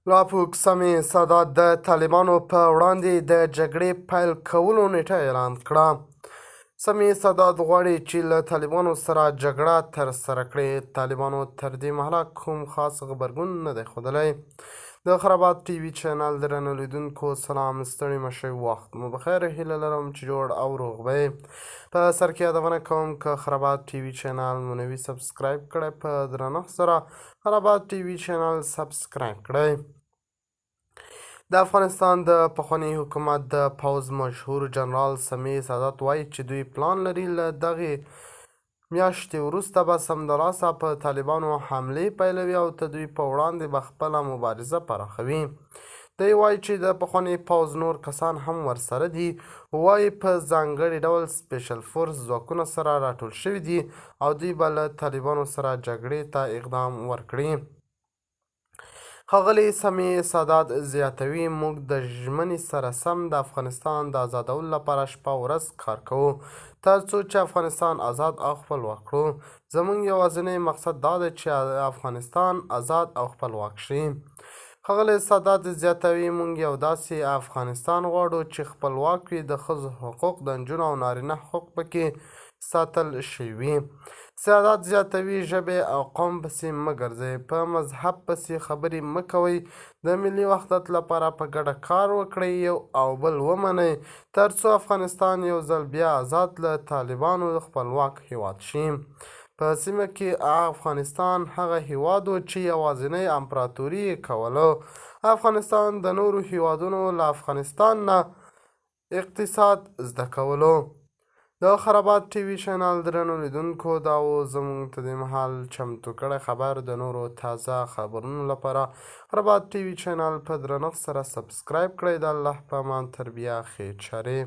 لاپوک سمیع سادات د طالبانو په وړاندې د جګړې پیل کولو نیټه اعلان کړه. سمیع سادات غواړي چې له طالبانو سره جګړه ترسره کړي. طالبانو تر دې مهاله کوم خاص غبرګون نه دی ښودلی. د خرابات ټي وي چینل درنو لیدونکو سلام، ستړي مه شئ، وخت مو بخیر، هیله لرم چې جوړ او روغ به یئ. په سر کې یادونه کوم که خرابات ټي وي چینل مو نه وي subscribe کړی، په درنښت سره خرابات ټي وي چینل subscribe کړئ. د افغانستان د پخواني حکومت د پوځ مشهور جنرال سمیع سادات وایي چې دوی پلان لري له دغې میاشتې وروسته به سمدلاسه په طالبانو حملې پیلوي او د دوی په وړاندې به خپله مبارزه پراخوي. دی وایي چې د پخواني پوځ نور کسان هم ورسره دي. وایي په ځانګړي ډول special force ځواکونه سره راټول شوي دي او دوی به له طالبانو سره جګړې ته اقدام ورکړي. ښاغلی سمیع سادات زیاتوي، موږ د ژمنې سره سم د افغانستان د ازادولو لپاره شپه ورځ کار کوو، تر څو چې افغانستان ازاد او خپلواک کړو. زموږ یوازینی مقصد دا دی چې افغانستان ازاد او خپلواک شي. ښاغلی سادات زیاتوي، موږ یو داسې افغانستان غواړو چې خپلواک وي، د ښځو حقوق، د نجونو او نارینه حقوق پکې ساتل شوي وي. سادات زیاتوي، ژبې او قوم پسې مه ګرځئ، په مذهب پسې خبرې مه کوئ، د ملي وحدت لپاره په ګډه کار وکړئ، یو او بل ومنئ، تر څو افغانستان یو ځل بیا ازاد له طالبانو خپلواک هیواد شي. په سیمه کې افغانستان هغه هیواد و چې یوازینۍ امپراتوري یې کوله. افغانستان د نورو هیوادونو له افغانستان نه اقتصاد زده کولو. د خرابات ټي وي چینل درنو لیدونکو، دا و زموږ ته دې مهال چمتو کړی خبر. د نورو تازه خبرونو لپاره خرابات ټي وي چینل په درنښت سره subscribe کړئ. د الله په امان، تر بیا، ښې چارې.